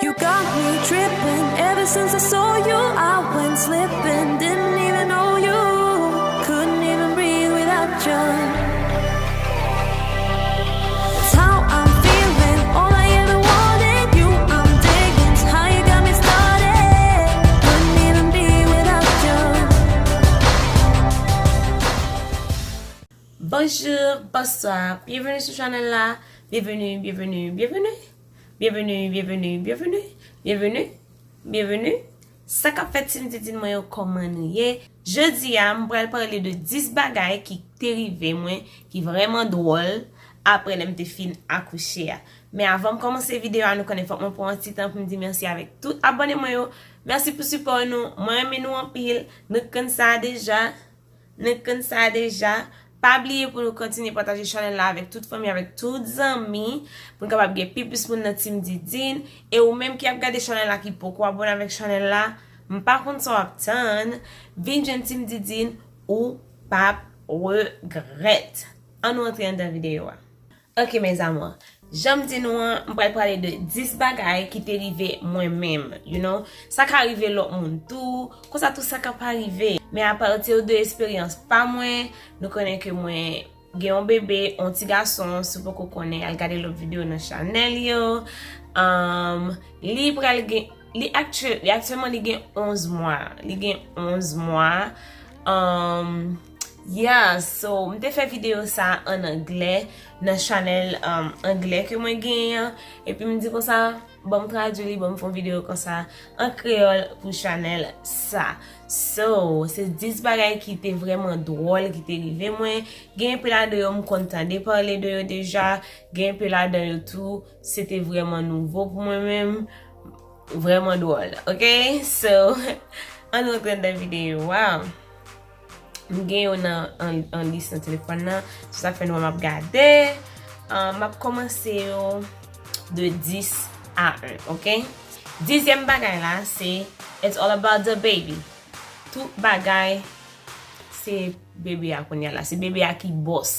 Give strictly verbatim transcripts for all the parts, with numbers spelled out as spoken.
You got me tripping. Ever since I saw you, I went slipping. Didn't even know you. Couldn't even breathe without you. It's how I'm feeling. All I ever wanted, you I'm digging. It's how you got me started. Couldn't even be without you. Bonjou, bonswa, byenveni sou chanèl la. Byenveni, byenveni, byenveni. Byenveni, byenveni, byenveni. Byenveni, byenveni. Sa k ap fèt, Team Didine mwen yo, kòman nou ye? Jodi a, m pral pale de dis bagay ki te rive mwen, ki vrèman dwòl, apre lè m te fin akouche a. Men avan m kòmanse videyo a, nou konnen fòk mwen pran yon ti tan pou m di mèsi avèk tout abòne mwen yo. Mèsi pou sipò nou. Mwen renmen nou anpil. Nou konn sa deja. Nou konn sa deja. Pa bliye pou nou kontinye pataje chanèl la avèk tout fanmi, avèk tout zanmi, pou n kapab gen pi plis moun nan Team Didine. E ou menm ki ap gade chanèl la, ki poko abòne avèk chanèl la, m pa konn sa w ap tann, vin jwenn Team Didine, ou p ap regrèt. Ann nou antre anndan videyo a. Ok, mes amours. Jan m di nou an, m pral pale de dis bagay ki te rive mwen menm, you know. Sa ka rive lòt moun tou, konsa tou sa ka pa rive. Men apati de esperyans pa mwen, nou konnen ke mwen gen yon bebe, yon ti gason, si w poko konnen, al gade lòt videyo nan chanèl yo. Um, li pral gen, li aktyè-, li aktyèlman li gen onz mwa. Li gen onz mwa. Um, yeah, so, m te fè videyo sa an anglè, nan chanèl, um, anglè ke mwen genyen an. Epi m di konsa, ban m tradui li, ban m fè yon videyo konsa, an kreyòl pou chanèl sa. So, se dis bagay ki te vrèman dwòl ki te rive mwen. Gen enpe ladan yo m konn tande pale de yo deja. Gen enpe ladan yo tou, se te vrèman nouvo pou mwen menm. Vrèman dwòl, ok? So, ann nou antre anndan videyo a. M gen yo nan, an, an lis nan telefòn nan. Se sa k fè nou wè m ap gade. Ah, m ap kòmanse yo de dis a en, ok? Dizyèm bagay la, se it's all about the baby. Tout bagay, se bebe a kounye a la. Se bebe a ki bòs.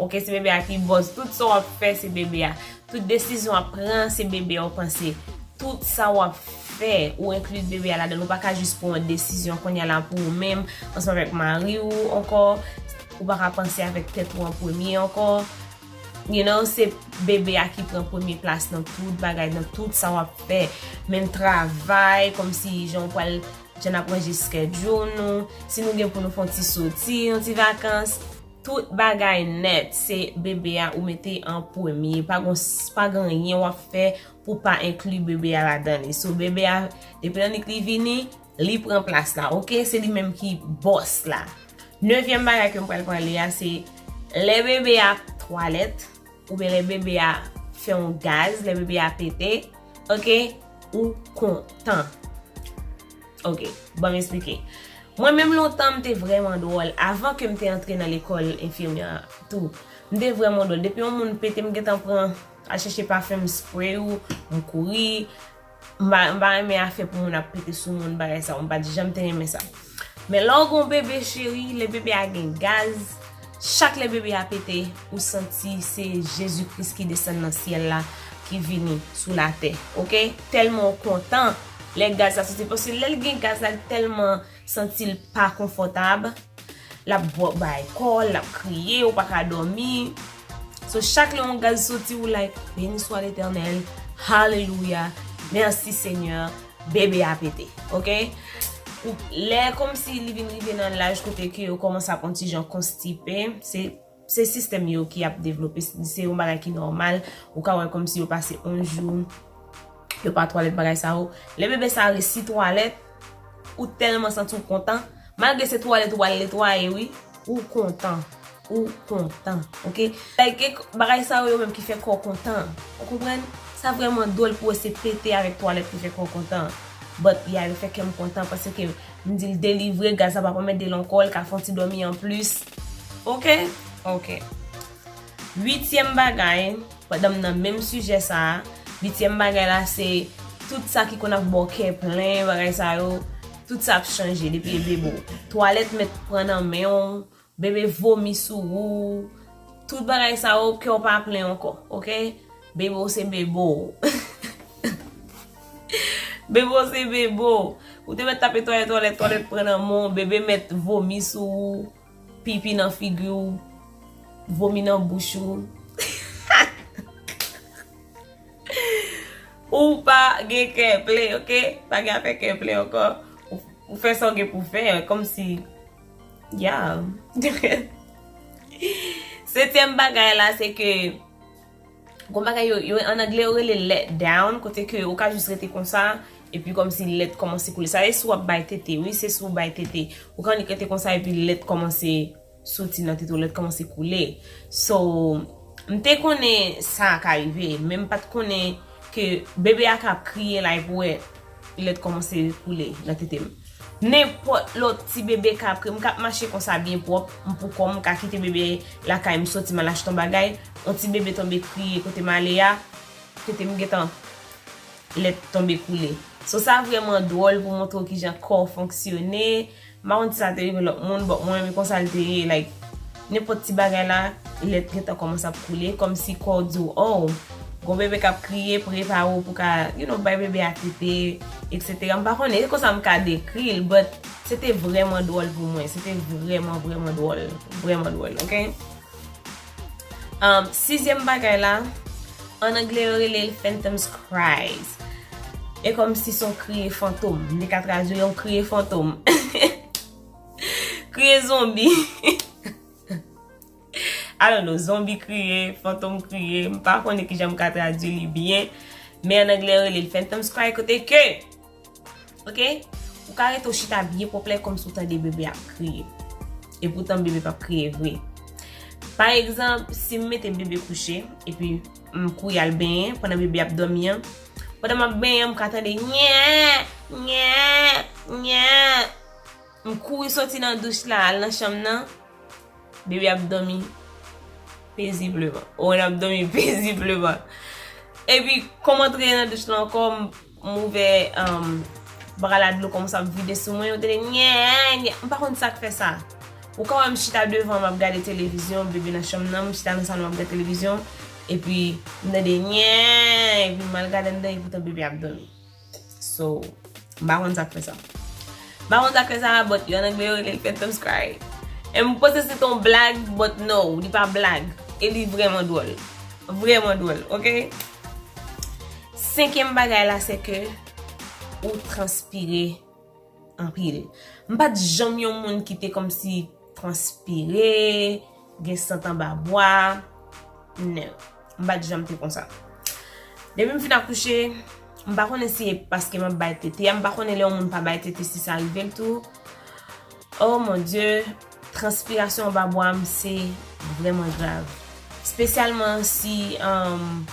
Ok, se bebe a ki bòs. Tout sa w ap fè, se bebe a. Tout desizyon w ap pran, se bebe a w panse. Tout sa w ap fè, ou enkli bebe a ladan l. Ou pa ka jis pran yon desizyon kounye a la pou ou menm, ansanm avèk mari w ankò. Ou pa ka panse avèk tèt ou an premye ankò. You know, se bebe a ki pran premye plas nan tout bagay, nan tout sa w ap fè. Menm travay, kòmsi jan w pral, jan n ap ranje schedule nou, si nou gen pou nou fè yon ti soti, yon ti vakans, tout bagay nèt, se bebe a ou mete an premye. Pa gon, pa gen anyen w ap fè pou pa enkli bebe a ladan li. So, bebe a, depi nan nik li vini, li pran plas la, ok? Se li menm ki bòs la. Nevyèm bagay ke m pral pale a, se lè bebe a twalèt, oubyen lè bebe a fè yon gaz, lè bebe a pete, ok? Ou kontan. Ok, ban m esplike. Mwen menm lontan, m te vrèman dwòl. Avan ke m te antre nan lekòl enfimyè tou, m te vrèman dwòl. Depi yon moun pete, m gentan pran, al chèche pafen, m spray ou, m kouri. M pa, m pa renmen afè pou moun ap pete sou moun, bagay sa yo. M pa t janm te renmen sa. Men lè w gon bebe cheri, lè bebe a gen gaz, chak lè bebe a pete, ou santi se Jezi Kris ki desann nan syèl la, ki vini sou latè, ok? Tèlman w kontan lè gaz la soti, paske lè l gen gaz la, l tèlman santi l pa konfòtab, l ap bò-, bay kò l, l ap kriye, ou pa ka dòmi. So, chak lè yon gaz soti, ou like, "Beni swa Letènèl, alelouya, mèsi Senyè," bebe a pete, ok? Ou, lè kòmsi li vin rive nan laj kote ke yo kòmanse ap yon ti jan konstipe, se, se sistèm yo ki ap devlope, se, se yon bagay ki nòmal, ou ka wè kòmsi yo pase yon jou, yo pa twalèt, bagay sa yo. Lè bebe sa resi twalèt, ou tèlman santi w kontan, malgre se twalèt ou pral netwaye, wi, ou kontan. Ou kontan, ok? Like, gen bagay sa yo, yo menm ki fè kò w kontan. Ou konprann? Sa vrèman dwòl pou wè se pete avèk twalèt ki fè kò w kontan. But, yeah, yo fè kè m kontan paske m di l delivre, gaz la pa pèmèt de l ankò, l ka fè yon ti dòmi anplis. Ok? Ok. Uityèm bagay, pandan m nan menm sijè sa a, uityèm bagay la se tout sa ki konn ap ba w kè plen, bagay sa yo, tout sa ap chanje depi e bebe w. Twalèt mèt pran nan men w, bebe vomi sou ou, tout bagay sa yo, kè w pa plen ankò, ok? Bebe w se bebe w. Bebe w se bebe w. Ou te mèt tape twalèt, twalèt, twalèt pran nan men w, bebe mèt vomi sou ou, pipi nan figi w, vomi nan bouch ou. Ou pa gen kè plen, oke? Pa gen afè kè plen ankò. Ou, ou fè sa w gen pou fè, kòmsi, yeah. Setyèm bagay la, se ke gon bagay yo, yo, an anglè, yo rele let down, kote ke ou ka jis rete konsa, epi kòmsi lèt kòmanse koule. Sa e si w ap bay tete, wi, se si w bay tete. Ou ka annik rete konsa, epi lèt kòmanse soti nan tete w, lèt kòmanse koule. So, m te konnen sa ka rive, men m pa t konnen ke bebe a ka ap kriye la, epi w wè lèt kòmanse koule nan tete m. Nenpòt lòt ti bebe ka ap kriye, m ka ap mache konsa byen pwòp, m pou kò m, m ka kite bebe lakay m, soti m al achte yon bagay, yon ti bebe tonbe kriye kote m ale a, tete m gentan lèt tonbe koule. So, sa vrèman dwòl pou montre w kijan kò w fonksyone. M pa konn si sa te rive lòt moun, but mwen, men konsa l te ye, like, nenpòt ti bagay la, lèt gentan kòmanse ap koule, kòmsi kò w di w, oh, gon bebe k ap kriye, prepare w pou ka, you know, bay bebe a tete, et cetera. M pa konnen, se konsa m ka dekri l, but se te vrèman dwòl pou mwen, se te vrèman, vrèman dwòl, vrèman dwòl, oke? Um, sizyèm bagay la, an anglè yo rele l Phantom's Cries. E kòmsi se yon kriye fantom. M te ka tradui l yon kriye fantom. Kriye zonbi. I don't know, zonbi kriye, fantom kriye. M pa konnen kijan m ka tradui li byen. Men an anglè yo rele l Phantom's Cry, kote ke, oke? Ou ka rete w chita byen pwòp la, kòmsi w tande bebe ap kriye. Epoutan bebe p ap kriye vre. Pa egzanp, si m mete bebe kouche, epi m kouri al benyen pandan bebe ap dòmi an, pandan m ap benyen, m ka tande nyè, nyè, nyè. M kouri soti nan douch la, al nan chanm nan, bebe ap dòmi pezibleman. O, l ap dòmi pezibleman. Epi, kòm antre nan douch la ankò, m, m ouvè, um, bra la, dlo kòmanse ap vide sou mwen, yo tande nyè, nyè. M pa konn sa k fè sa. Ou ka wè m chita devan, m ap gade televizyon, bebe nan chanm nan, m chita nan salon, m ap gade televizyon, epi m tande nyè, epi m al gade anndan, epoutan bebe ap dòmi. So, m pa konn sa k fè sa. M pa konn sa k fè sa, but yo, an anglè, yo rele l Phantom's Cry. E m panse se t on blag, but no, li pa blag. E li vrèman dwòl. Vrèman dwòl, oke? Senkyèm bagay la, se ke ou transpire anpil. M pa t janm yon moun ki te kòmsi transpire, gen sant anba bwa. Non. M pa t janm te konsa. Depi m fin akouche, m pa konnen si e paske m ap bay tete a, m pa konnen lè yon moun pa bay tete si sa rive l tou. Oh mon Dieu, transpirasyon anba bwa m se vrèman grav. Espesyalman si, um,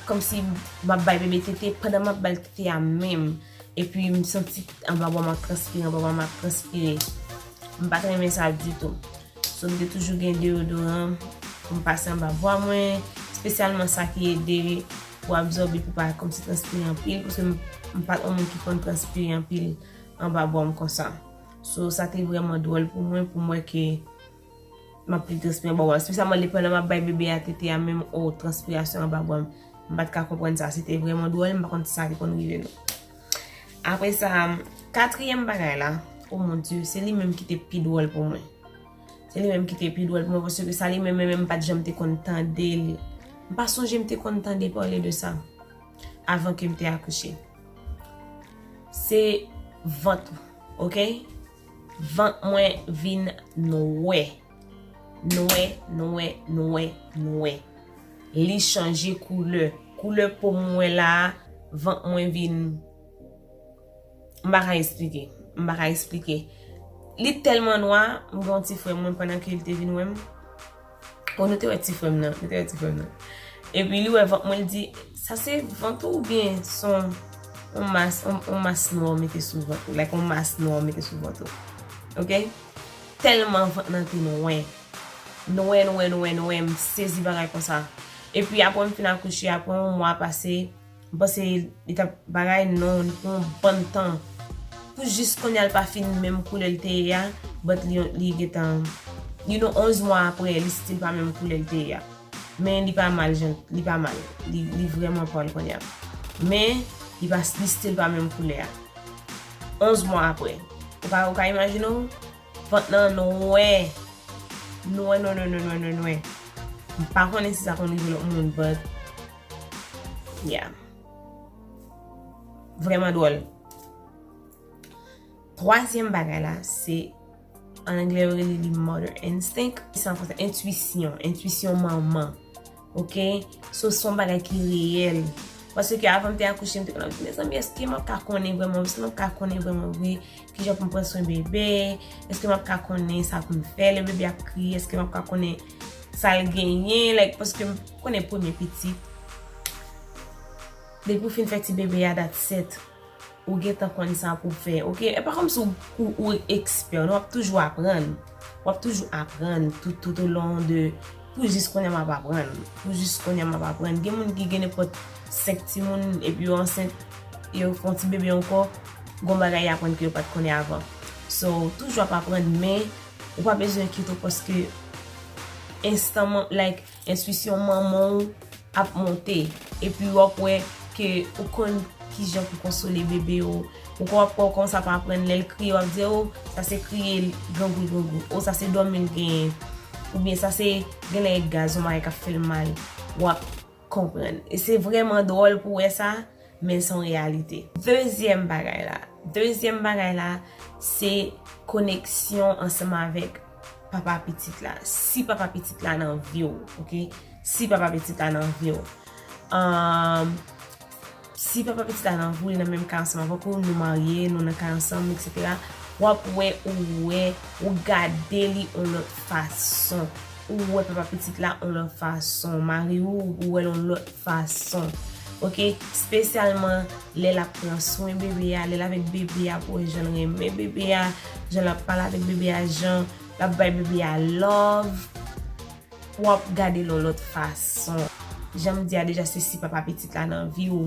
kòmsi m ap bay bebe tete, pandan m ap bay tete a menm, epi m santi anba bwa m ap transpire, anba bwa m ap transpire. M pa t renmen sa ditou. So, m te toujou gen deyodoran pou m pase anba bwa mwen, espesyalman sa ki ede pou absòbe, pou pa kòmsi transpire anpil, paske m, m pa t yon moun ki konn transpire anpil anba bwa m konsa. So, sa te vrèman dwòl pou mwen, pou m wè ke m ap plis transpire anba bwa m. Espesyalman lè pandan m ap bay bebe a tete a menm, o, transpirasyon anba bwa m. M pa t ka konprann sa. Se te vrèman dwòl, m pa konn si sa te konn rive nou. Apre sa, katriyèm bagay la, oh mon Dieu, se li menm ki te pi dwòl pou mwen. Se li menm ki te pi dwòl pou mwen, paske sa li menm, menm, menm, m pa t janm te konn tande l. M pa sonje m te konn tande pale de sa avan ke m te akouche. Se vant ou, oke? Vant mwen vin nwè. Nwè, nwè, nwè, nwè. Li chanje koulè. Koulè po m wè la a, vant mwen vin, m pa ka eksplike. M pa ka eksplike. Li tèlman nwa, m gen yon ti frè mwen pandan ke li te vin wè m. O, nou te wè ti frè m nan, nou te wè ti frè m nan. Epi li wè vant mwen, li di, "Sa se vant ou oubyen se yon, yon mas, yon, yon mas nwa w mete sou vant ou, like yon mas nwa w mete sou vant ou." Oke? Tèlman vant nan te nwè. Nwè, nwè, nwè, nwè, m sezi bagay konsa. Epi apre m fin akouche, apre yon mwa pase, m panse li t ap bagay, non, li pran yon bann tan. Pou jis kounye a l pa fin menm koulè l te ye a, but li, li gentan, you know, onz mwa apre, li still pa menm koulè l te ye a. Men li pa mal, jan, li pa mal. Li, li vrèman pwal kounye a. Men, Li pa, li still pa menm koulè a. Onz mwa apre. Ou ka, ou ka imajine w? Vant nan nwè. Nwè, nwè, nwè, nwè, nwè, nwè, nwè. M pa konnen si sa konn rive lòt moun, but yeah. Vrèman dwòl. Twazyèm bagay la, se, an anglè yo rele li mother instinct, se an fransè, entwisyon, entwisyon manman. Oke? So, se yon bagay ki reyèl. Paske avan m te akouche, m te konn ap di, mezanmi, èske m ap ka konnen vrèman, èske m ap ka konnen vrèman vre kijan pou m pran swen bebe, èske m ap ka konnen sa pou m fè lè bebe ap kriye, èske m ap ka konnen sa l genyen, like, paske m konnen premye pitit, depi w fin fè ti bebe a, that's it. Ou gentan konn sa pou w fè, oke? E pa kòmsi ou, ou, ou ekspè, non, w ap toujou aprann. W ap toujou aprann tout, tout au long de, pou jis kounye a m ap aprann. Pou jis kounye a m ap aprann. Gen moun ki gen nenpòt senk timoun, epi yo ansent, yo fè yon ti bebe ankò, gon bagay y aprann ke yo pa t konnen avan. So, toujou ap aprann, men ou pa bezwen enkyete w paske enstanman, like, entwisyon manman w ap monte. Epi w ap wè ke ou konn kijan pou konsole bebe w. Ou konn, w ap wè w kòmanse ap aprann lè l kriye, w ap di, o, sa se kriye l grangou grangou. O, sa se dòmi l genyen. Oubyen sa se genlè e gaz yon bagay k ap fè l mal. W ap konprann. E se vrèman dwòl pou w wè sa, men se yon reyalite. Dezyèm bagay la. Dezyèm bagay la, se koneksyon ansanm avèk papa pitit la. Si papa pitit la nan vi w, oke? Si papa pitit la nan vi w. Um, si papa pitit la nan vi w, li nan menm kay ansanm avèk ou, nou marye, nou nan kay ansanm, etsetera. W ap wè ou wè, ou gade li yon lòt fason. Ou wè papa pitit la yon lòt fason. Mari w, ou wè l yon lòt fason. Oke? Espesyalman lè l ap pran swen bebe a, lè l avèk bebe a, pou wè jan l renmen bebe a, jan l ap pale avèk bebe a, jan l ap bay bebe a love. W ap gade l yon lòt fason. Jan m di a deja, se si papa pitit la nan vi w.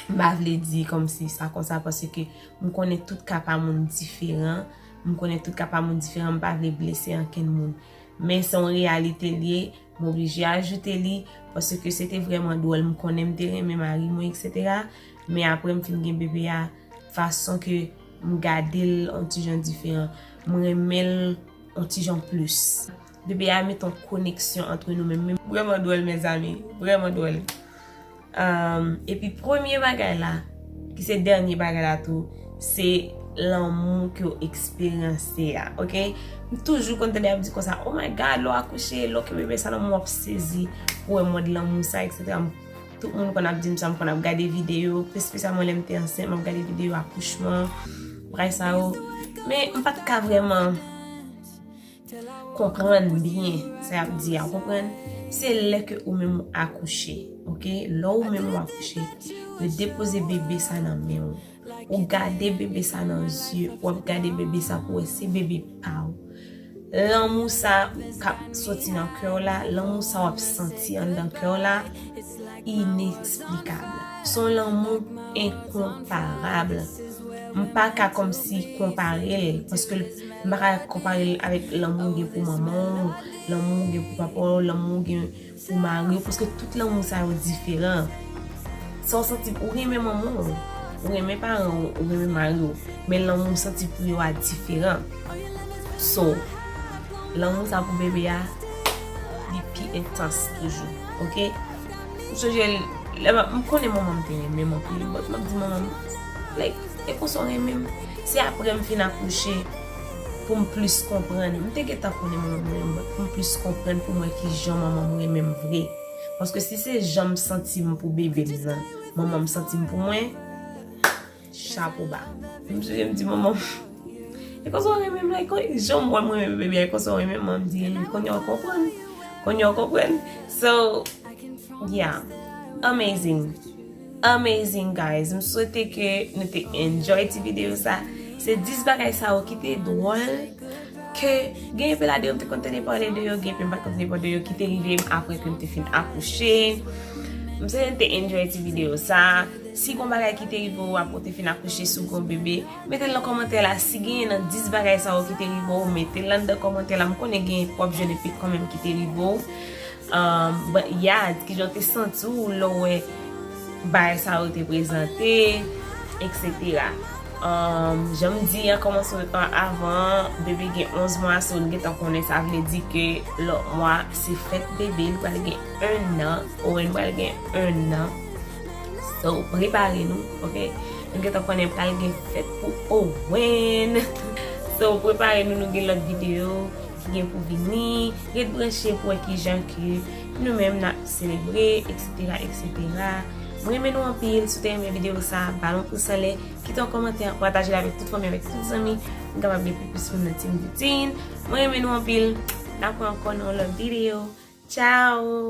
M pa vle di kòmsi sa konsa, paske m konnen tout ka pa moun diferan. M konnen tout ka pa moun diferan, m pa vle blese ankenn moun. Men se yon reyalite l ye, m oblije ajoute li, paske se te vrèman dwòl. M konnen m te renmen mari mwen, etsetera. Men apre m fin gen bebe a, fason ke m gade l yon ti jan diferan. M renmen l yon ti jan plis. Bebe a mete yon koneksyon antre nou menm. Men vrèman dwòl, mezanmi. Vrèman dwòl. Um, epi premye bagay la, ki se dènye bagay la tou, se lanmou ke w eksperyanse a, oke? M toujou konn tande y ap di konsa, "Oh my God, lè w akouche, lè w kenbe bebe sa nan men w, w ap sezi pou w wè mòd lanmou sa, etsetera" M, tout moun konn ap di m sa, m konn ap gade videyo, espesyalman lè m te ansent, m ap gade videyo akouchman, bagay sa yo. Men m pa t ka vrèman konprann byen sa y ap di a, w konprann? Se lè ke ou menm ou akouche, oke? Lè ou menm ou akouche, yo depoze bebe sa nan men w. Ou gade bebe sa nan zye, w ap gade bebe sa pou wè se bebe pa w. Lanmou sa k ap soti nan kè w la, lanmou sa w ap santi anndan kè w la, ineksplikab. Se yon lanmou enkonparab. M pa ka kòmsi konpare l, paske l, m pa ka konpare l avèk lanmou w gen pou manman w, lanmou w gen pou papa w, lanmou w gen pou mari w, paske tout lanmou sa yo diferan. Sa w santi, ou renmen manman w, ou renmen paran w, ou renmen mari w, men lanmou w santi pou yo a diferan. So, lanmou sa pou bebe a, li pi entans toujou, oke? M sonje, lè m, m konnen manman m te renmen m anpil, but m ap di manman m, like, e konsa w renmen m? Se apre m fin akouche pou m plis konprann. M te gentan konnen manman m renmen m, but pou m plis konprann, pou m wè kijan manman m renmen m vre. Paske si se jan m santi m pou bebe m nan, manman m santi m pou mwen, chapo ba. M sonje m di manman m, e konsa w renmen m, like, jan w wè m renmen bebe a, e konsa w renmen m, manman m di, kounye a w konprann. Kounye a w konprann. So, yeah. Amazing. Amazing, guys. M swete ke nou te enjoy ti videyo sa. Se dis bagay sa yo ki te dwòl, ke gen enpe ladan yo m te konn tande pale de yo, gen enpe m pa t konn tande pale de yo, ki te rive m apre ke m te fin akouche. M swete nou te enjoy ti videyo sa. Si gon bagay ki te rive w apre w te fin akouche, si w gon bebe, mete l nan kòmantè la. Si genyen nan dis bagay sa yo ki te rive w, mete l anndan kòmantè la. M konnen gen, w ap jwenn enpe kanmenm ki te rive w. Um, but yeah, kijan w te santi w lè w wè bagay sa yo te prezante, et cetera. Um, jan m di an kòmansman avan, bebe gen onz mwa, so n gentan konnen sa vle di ke lòt mwa se fèt bebe, li pral gen ennan, Owen pral gen ennan. So, prepare nou, ok? Nou gentan konnen pral gen fèt pou Owen. So, prepare nou, nou gen lòt videyo ki gen pou vini. Ret branche pou wè kijan ke nou menm n ap selebre, et cetera, et cetera. Mwen renmen nou anpil. Si w te renmen videyo sa, ba l yon pous anlè, kite yon kòmantè, pataje l avèk tout fanmi, avèk tout zanmi. M kapab gen pi plis moun nan Team Vutine. Mwen renmen nou anpil. N ap wè ankò nan yon lòt videyo. Tchao!